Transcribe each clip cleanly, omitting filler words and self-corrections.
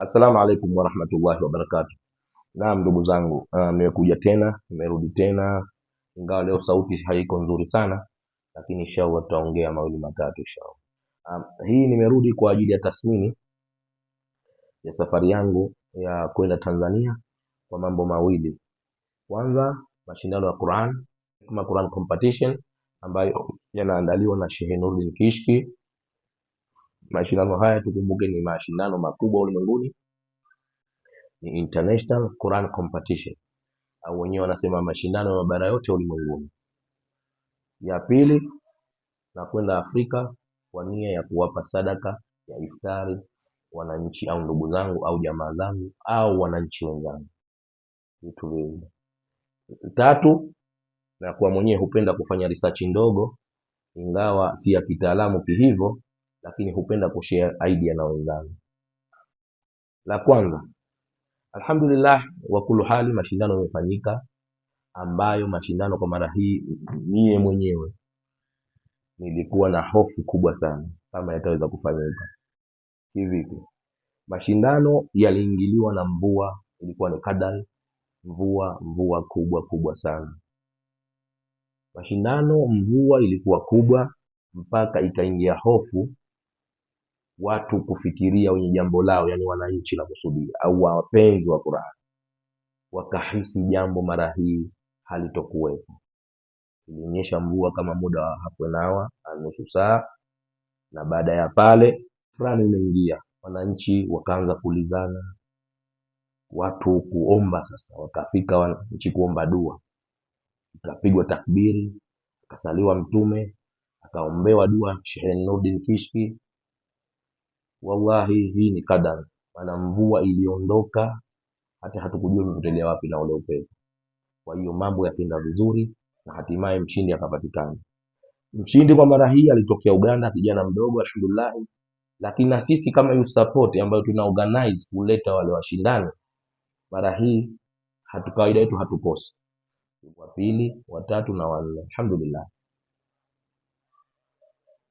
Assalamu alaikum warahmatullahi wabarakatuh. Naam, ndugu zangu, nimekuja tena, nimerudi tena, ingawa leo sauti haiko nzuri sana, lakini inshallah tutaongea mawili matatu inshallah. Hii nimerudi kwa ajili ya tathmini ya safari yangu ya kwenda Tanzania kwa mambo mawili. Kwanza, mashindano ya Quran kama Quran Competition ambayo yanaandaliwa na Sheikh Nuruddin Kishki. Mashindano haya tukumbuke, ni mashindano makubwa ulimwenguni, ni International Quran Competition au wenyewe wanasema mashindano ya mabara yote ulimwenguni. Ya pili, na kwenda Afrika kwa nia ya kuwapa sadaka ya iftari wananchi au ndugu zangu au jamaa zangu au wananchi wenzangu. Vitu viwili. Tatu, na kwa mwenyewe hupenda kufanya research ndogo, ingawa si ya kitaalamu kihivyo, lakini hupenda kushare idea na wenzangu. La kwanza, alhamdulillah wa kullu hali, mashindano yamefanyika, ambayo mashindano kwa mara hii mie mwenyewe nilikuwa na hofu kubwa sana kama yataweza kufanyika. Kivipi? Mashindano yaliingiliwa na mvua, ilikuwa ni kadari mvua, mvua kubwa kubwa sana. Mashindano mvua ilikuwa kubwa mpaka ikaingia hofu watu kufikiria wenye jambo lao, yani wananchi na kusudia au wapenzi wa Qur'an, wakahisi jambo mara hii halitokuwepo. Ilinyesha mvua kama muda wa half an hour, nusu saa, na baada ya pale furani imeingia, wananchi wakaanza kuulizana, watu kuomba. Sasa wakafika wananchi kuomba dua, ikapigwa takbiri, akasaliwa Mtume, akaombewa dua Sheikh Nuruddin Kishki. Wallahi hii ni kadari, maana mvua iliondoka hata hatukujua imepotelea wapi na ule upepo. Kwa hiyo mambo yakaenda vizuri na hatimaye mshindi akapatikana. Mshindi kwa mara hii alitokea Uganda, kijana mdogo alhamdulillah. Lakini na sisi kama youth support ambayo tuna organize kuleta wale washindani, mara hii hatu kawaida yetu hatukosi wa pili, wa tatu na wanne, alhamdulillah.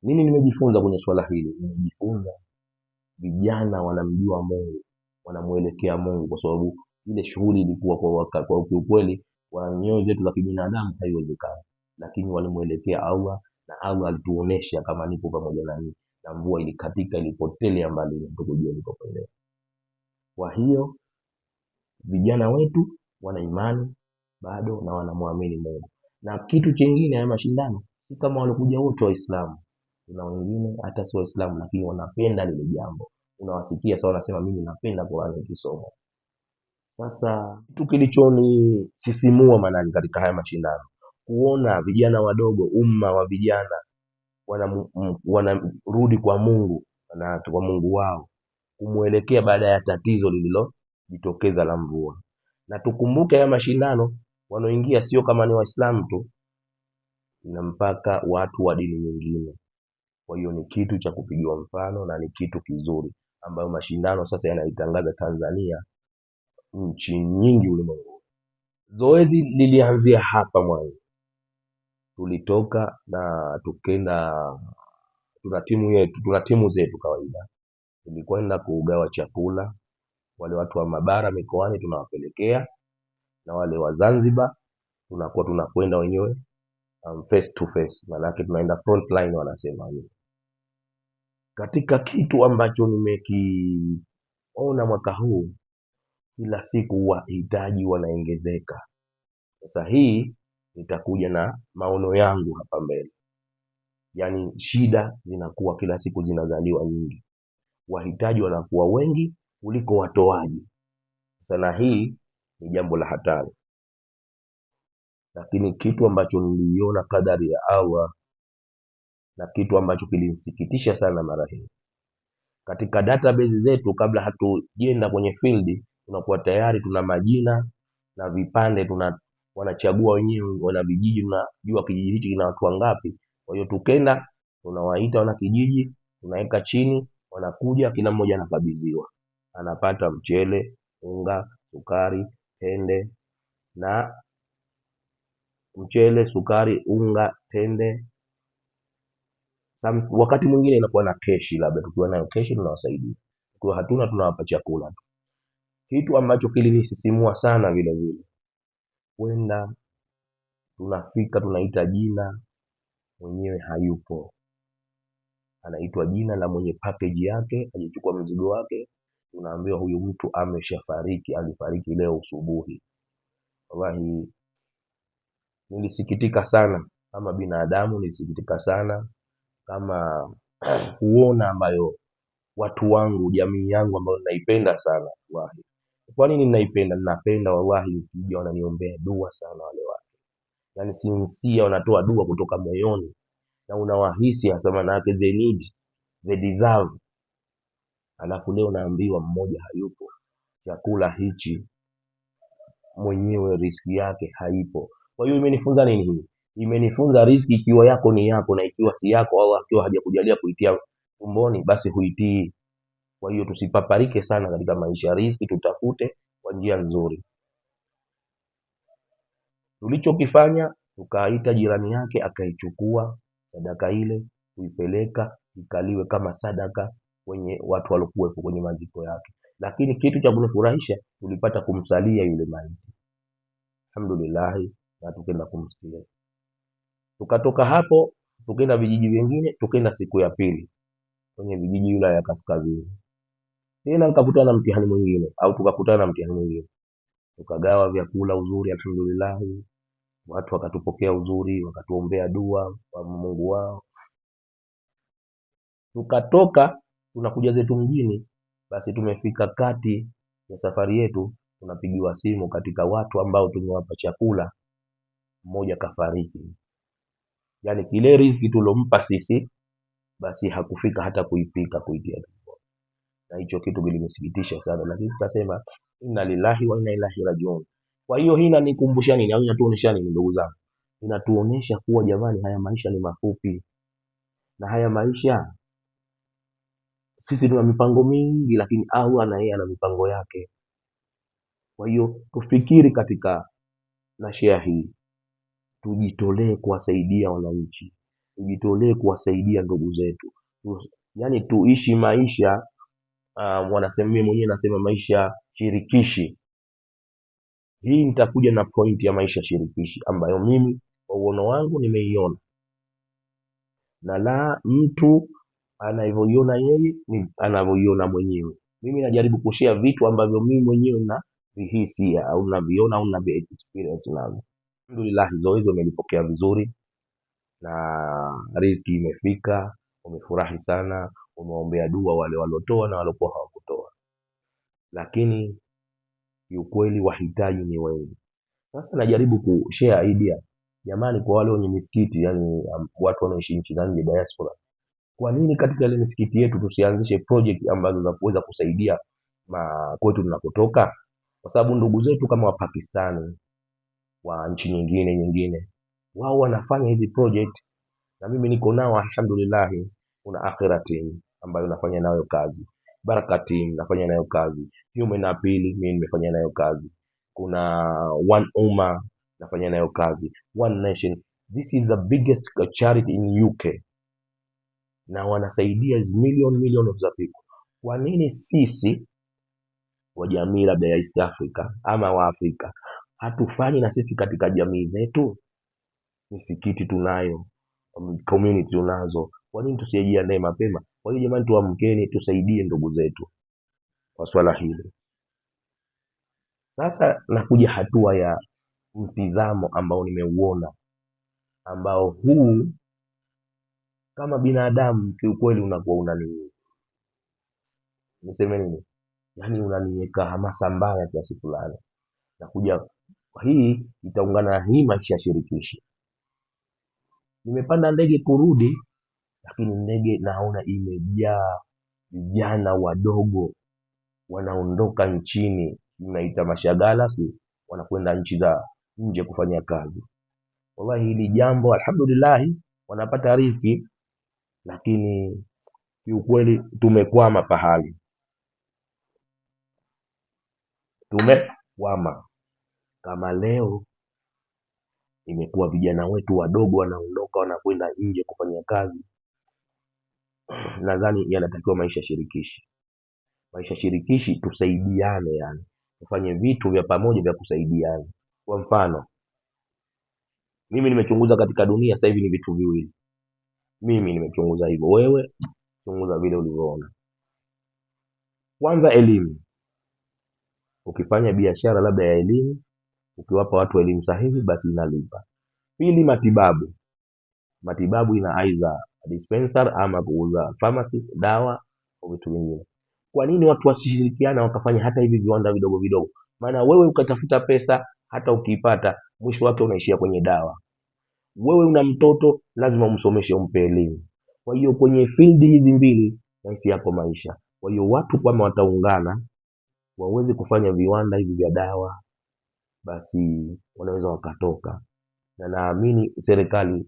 Nini nimejifunza kwenye swala hili? Nimejifunza vijana wanamjua Mungu, wanamuelekea Mungu, kwa sababu ile shughuli ilikuwa kwa kiukweli, kwa nyoyo zetu za kibinadamu haiwezekani, lakini walimuelekea Allah na Allah alituonesha kama nipo pamoja nanyi, na mvua ilikatika, ilipotelea mbali, hatukujua ilipopotelea. Kwa hiyo vijana wetu wana imani bado na wanamwamini Mungu. Na kitu chingine, haya mashindano si kama walikuja wote Waislamu, kuna wengine hata si Waislamu, lakini wanapenda lile jambo. Unawasikia sasa wanasema mimi napenda Qur'an ikisomwa. Sasa kitu kilichonisisimua maanake katika haya mashindano, kuona vijana wadogo, umma wa vijana wanarudi kwa Mungu na kwa Mungu wao kumwelekea baada ya tatizo lililojitokeza la mvua. Na tukumbuke haya mashindano wanaoingia sio kama ni Waislamu tu, na mpaka watu wa dini nyingine. Kwa hiyo ni kitu cha kupigiwa mfano na ni kitu kizuri ambayo mashindano sasa yanaitangaza Tanzania nchi nyingi ulimwenguni. Zoezi lilianzia hapa mwanzo, tulitoka na tukenda, tuna timu yetu, tuna timu zetu kawaida, tulikwenda kugawa chakula wale watu wa mabara mikoani tunawapelekea, na wale wa Zanzibar tunakuwa tunakwenda wenyewe face to face, maanake tunaenda front line wanasema wenyewe. Katika kitu ambacho nimekiona mwaka huu, kila siku wahitaji wanaongezeka. Sasa hii nitakuja na maono yangu hapa mbele, yaani shida zinakuwa kila siku zinazaliwa nyingi, wahitaji wanakuwa wengi kuliko watoaji. Sasa na hii ni jambo la hatari, lakini kitu ambacho niliona kadari ya Allah na kitu ambacho kilinisikitisha sana mara hii, katika database zetu, kabla hatujenda kwenye field, tunakuwa tayari tuna majina na vipande, tuna wanachagua wenyewe wana vijiji, tunajua kijiji hichi kina watu wangapi. Kwa hiyo tukenda tunawaita wana kijiji, tunaweka chini, wanakuja, kila mmoja anakabidhiwa, anapata mchele, unga, sukari, tende na mchele, sukari, unga, tende. Wakati mwingine inakuwa na keshi, labda tukiwa nayo keshi tunawasaidia. Kwa hatuna, tunawapa chakula tu. Kitu ambacho kilinisisimua sana vile vile, kwenda tunafika, tunaita jina, mwenyewe hayupo, anaitwa jina la mwenye package yake, ajichukua mzigo wake, tunaambiwa huyu mtu ameshafariki, alifariki leo asubuhi. Wallahi nilisikitika sana kama binadamu, nilisikitika sana kama kuona ambayo watu wangu, jamii yangu ambayo ninaipenda sana wallahi. Kwa nini ninaipenda? Ninapenda wallahi, nikija wananiombea dua sana wale watu, yaani sinsia, wanatoa dua kutoka moyoni na unawahisi hasa, maana yake they need, they deserve. Alafu leo naambiwa mmoja hayupo, chakula hichi mwenyewe riski yake haipo. Kwa hiyo imenifunza nini hii? Imenifunza riski ikiwa yako ni yako, na ikiwa si yako au akiwa hajakujalia kuitia tumboni, basi huitii. Kwa hiyo tusipaparike sana katika maisha, riski tutafute kwa njia nzuri. Tulichokifanya, tukaita jirani yake akaichukua sadaka ile kuipeleka ikaliwe kama sadaka kwenye watu waliokuwepo kwenye maziko yake. Lakini kitu cha kunifurahisha, tulipata kumsalia yule maiti, alhamdulillah, na tukenda kumsikia. Tukatoka hapo tukenda vijiji vingine, tukenda siku ya pili kwenye vijiji wilaya ya Kaskazini, tena nikakutana na mtihani mwingine, au tukakutana na mtihani mwingine, tukagawa vyakula uzuri, alhamdulillah, watu wakatupokea uzuri, wakatuombea dua kwa Mungu wao. Tukatoka tunakuja zetu mjini, basi tumefika kati ya safari yetu, tunapigiwa simu katika watu ambao tumewapa chakula, mmoja kafariki. Yani kile riziki tulompa sisi, basi hakufika hata kuipika kuitia tumboni, na hicho kitu kilinisikitisha sana, lakini tukasema inna lillahi wa inna ilaihi rajiun. Kwa hiyo hii inanikumbusha nini au inatuonesha nini, ndugu zangu? Inatuonesha kuwa jamani, haya maisha ni mafupi, na haya maisha sisi tuna mipango mingi, lakini Allah na yeye ana mipango yake. Kwa hiyo tufikiri katika nashia hii, tujitolee kuwasaidia wananchi, tujitolee kuwasaidia ndugu zetu, yaani tuishi maisha wanasema, mimi mwenyewe nasema maisha shirikishi. Hii nitakuja na point ya maisha shirikishi ambayo mimi kwa uono wangu nimeiona, na la mtu anavyoiona yeye ni anavyoiona mwenyewe. Mimi najaribu kushare vitu ambavyo mimi mwenyewe na vihisi au naviona au na experience navyo. Alhamdulillah, zoezi wamelipokea vizuri na riziki imefika, wamefurahi sana, wameombea dua wale walotoa na walokuwa hawakutoa, lakini kiukweli wahitaji ni wengi. Sasa najaribu kushare idea jamani, kwa wale wenye misikiti, yani watu wanaoishi nchi za nje diaspora, kwa nini katika ile misikiti yetu tusianzishe project ambazo za kuweza kusaidia kwetu tunakotoka? Kwa sababu ndugu zetu kama wa Pakistani wa nchi nyingine nyingine, wao wanafanya hizi project, na mimi niko nao alhamdulillah. Kuna Akhira team ambayo nafanya nayo kazi, Baraka team nafanya nayo kazi, Human Appeal mimi nimefanya nayo kazi, kuna One Umma nafanya nayo kazi, One Nation. This is the biggest charity in UK na wanasaidia million million of the people. Kwa nini sisi wa jamii labda ya East Africa ama wa Afrika hatufanyi na sisi katika jamii zetu? Misikiti tunayo, community tunazo, kwa nini tusijiandae mapema? Kwa hiyo jamani, tuamkeni, tusaidie ndugu zetu kwa swala hili. Sasa nakuja hatua ya mtizamo ambao nimeuona, ambao huu kama binadamu kiukweli unakuwa unani, niseme nini, yani unaniweka hamasa mbaya kiasi fulani. Nakuja hii itaungana na hii maisha shirikishi. Nimepanda ndege kurudi, lakini ndege naona imejaa vijana wadogo wanaondoka nchini, mnaita mashagala, si wanakwenda nchi za nje kufanya kazi. Wallahi hili jambo alhamdulillah, wanapata riziki, lakini kiukweli tumekwama pahali, tumekwama. Kama leo imekuwa vijana wetu wadogo wanaondoka wanakwenda nje kufanya kazi, nadhani yanatakiwa maisha shirikishi. Maisha shirikishi tusaidiane, yani tufanye vitu vya pamoja vya kusaidiana. Kwa mfano, mimi nimechunguza katika dunia sasa hivi ni vitu viwili, mimi nimechunguza hivyo, wewe chunguza vile ulivyoona. Kwanza elimu. Ukifanya biashara labda ya elimu, ukiwapa watu elimu sahihi, basi inalipa. Pili, matibabu. Matibabu ina aidha dispenser ama kuuza pharmacy, dawa au vitu vingine. Kwa nini watu wasishirikiana wakafanya hata hivi viwanda vidogo vidogo? Maana wewe ukatafuta pesa, hata ukiipata mwisho wake unaishia kwenye dawa. Wewe una mtoto, lazima umsomeshe, umpe elimu. Kwa hiyo kwenye field hizi mbili nahisi yako maisha. Kwa hiyo watu kama wataungana waweze kufanya viwanda hivi vya dawa, basi wanaweza wakatoka, na naamini serikali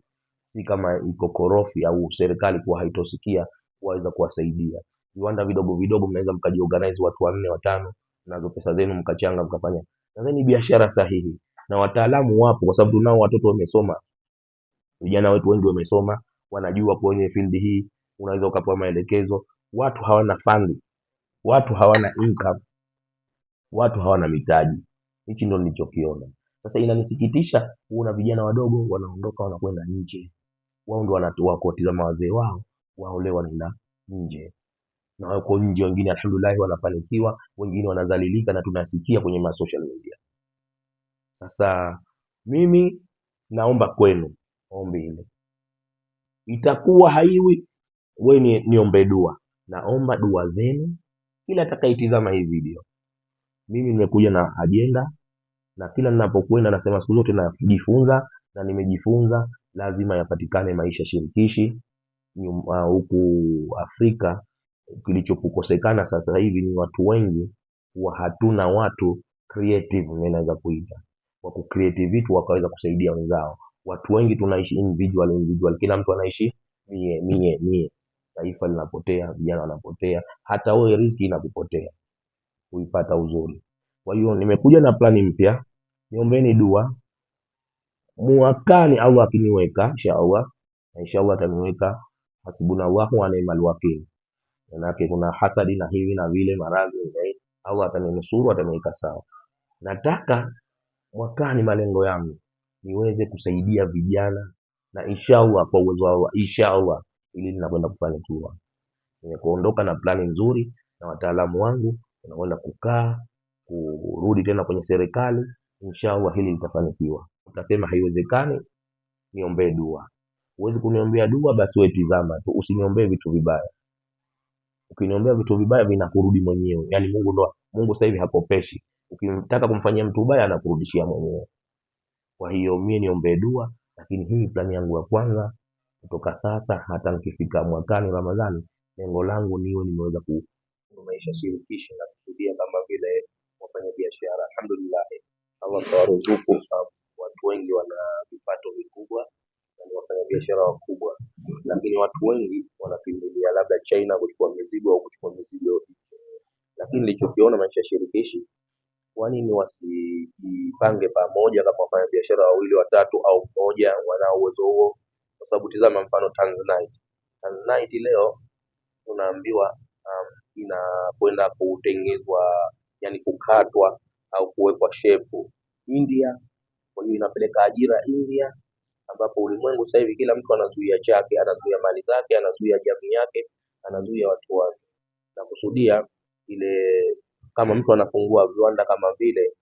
si kama iko korofi au serikali kuwa haitosikia waweza kuwasaidia. Viwanda vidogo vidogo mnaweza mkajiorganize watu wanne watano, nazo pesa zenu mkachanga mkafanya. Nadhani biashara sahihi, na wataalamu wapo, kwa sababu tunao watoto wamesoma, vijana wetu wengi wamesoma, wanajua kwenye field hii, unaweza ukapewa maelekezo. Watu hawana fund, watu hawana income, watu hawana mitaji. Hichi ndo nilichokiona. Sasa inanisikitisha kuona vijana wadogo wanaondoka wanakwenda nje, wao ndo wanawatizama wazee wao, wao leo wanaenda nje na wako nje, wengine alhamdulillah wanafanikiwa, wengine wanadhalilika na tunasikia kwenye ma social media. Sasa mimi naomba kwenu ombi hili, itakuwa haiwi, we niombe dua, naomba dua zenu, kila atakayetizama hii video. Mimi nimekuja na ajenda, na kila ninapokwenda nasema siku zote najifunza na nimejifunza, lazima yapatikane maisha shirikishi huku Afrika. Kilichokukosekana sasa hivi ni watu wengi huwa hatuna watu creative, mimi naweza kuita wa kucreate vitu wakaweza kusaidia wenzao. Watu wengi tunaishi individual individual, kila mtu anaishi mie mie mie. Taifa linapotea, vijana wanapotea, hata wewe riziki inakupotea kuipata uzuri. Kwa hiyo nimekuja na plani mpya, niombeni dua mwakani, Allah akiniweka inshallah, na inshallah ataniweka, hasbunallahu wa ni'mal wakil. Manake kuna hasadi na hivi na vile maradhi na hivi, Allah ataninusuru, ataniweka sawa. Nataka mwakani, malengo yangu niweze kusaidia vijana, na inshallah kwa uwezo wa Allah, inshallah ili linakwenda kufanikiwa. Nimekuondoka na plani nzuri na wataalamu wangu, tunakwenda kukaa kurudi tena kwenye serikali, inshallah hili litafanikiwa. Utasema haiwezekani, niombee dua. Huwezi kuniombea dua, basi wewe tizama tu, usiniombee vitu vibaya. Ukiniombea vitu vibaya vinakurudi mwenyewe. Yaani Mungu ndo Mungu sasa hivi hakopeshi. Ukimtaka kumfanyia mtu ubaya anakurudishia mwenyewe. Kwa hiyo mie niombee dua, lakini hii plani yangu ya kwanza kutoka sasa hata nikifika mwakani Ramadhani, lengo langu niwe nimeweza ku maisha shirikishi na kusudia kama vile wafanyabiashara. Alhamdulillah, Allah kawaruzuku watu wengi wana vipato vikubwa na ni wafanyabiashara wakubwa, lakini watu wengi wanakimbilia labda China kuchukua mizigo au kuchukua mizigo, lakini nilichokiona maisha shirikishi, kwa nini wasijipange pamoja kama wafanyabiashara wawili watatu au mmoja wana uwezo huo? Kwa sababu tizama mfano Tanzanite. Tanzanite leo tunaambiwa inakwenda kutengezwa, yani kukatwa au kuwekwa shepu India. Kwa hiyo inapeleka ajira India, ambapo ulimwengu sasa hivi kila mtu anazuia chake, anazuia mali zake, anazuia jamii yake, anazuia watu wake. Na kusudia ile kama mtu anafungua viwanda kama vile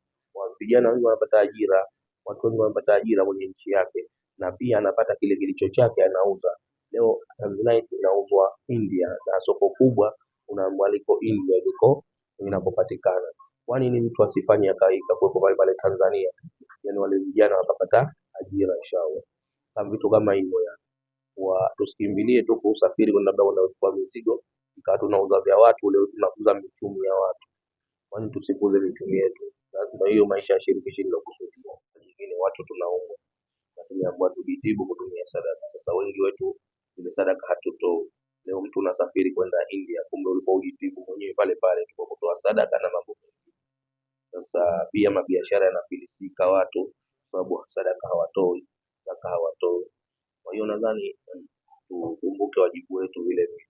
vijana wengi wanapata ajira, watu wengi wanapata ajira kwenye nchi yake, na pia anapata kile kilicho chake anauza. Leo Tanzanite inauzwa India na soko kubwa unaambiwa liko India liko inakopatikana. Kwa nini mtu asifanye akaikuwepo pale pale Tanzania? Yani wale vijana wakapata ajira inshallah. Kama vitu kama hivyo ya wa tusikimbilie tu kusafiri kwenda labda kwenda kuchukua mizigo ikawa tunauza vya watu, leo tunakuza michumi ya watu. Kwani tusikuze michumi yetu? Lazima hiyo maisha ya shirikishi ndio kusudia. Nyingine watu tunaumwa, lakini ambao tujitibu kutumia sadaka. Sasa wengi wetu ile sadaka hatutoi. Leo mtu unasafiri kwenda India, kumbe ulikuwa ujitibu mwenyewe pale pale kwa kutoa sadaka na mambo mengine. Sasa pia mabiashara yanafilisika watu sababu sadaka hawatoi, zaka hawatoi. Kwa hiyo nadhani tukumbuke wajibu wetu vile vile.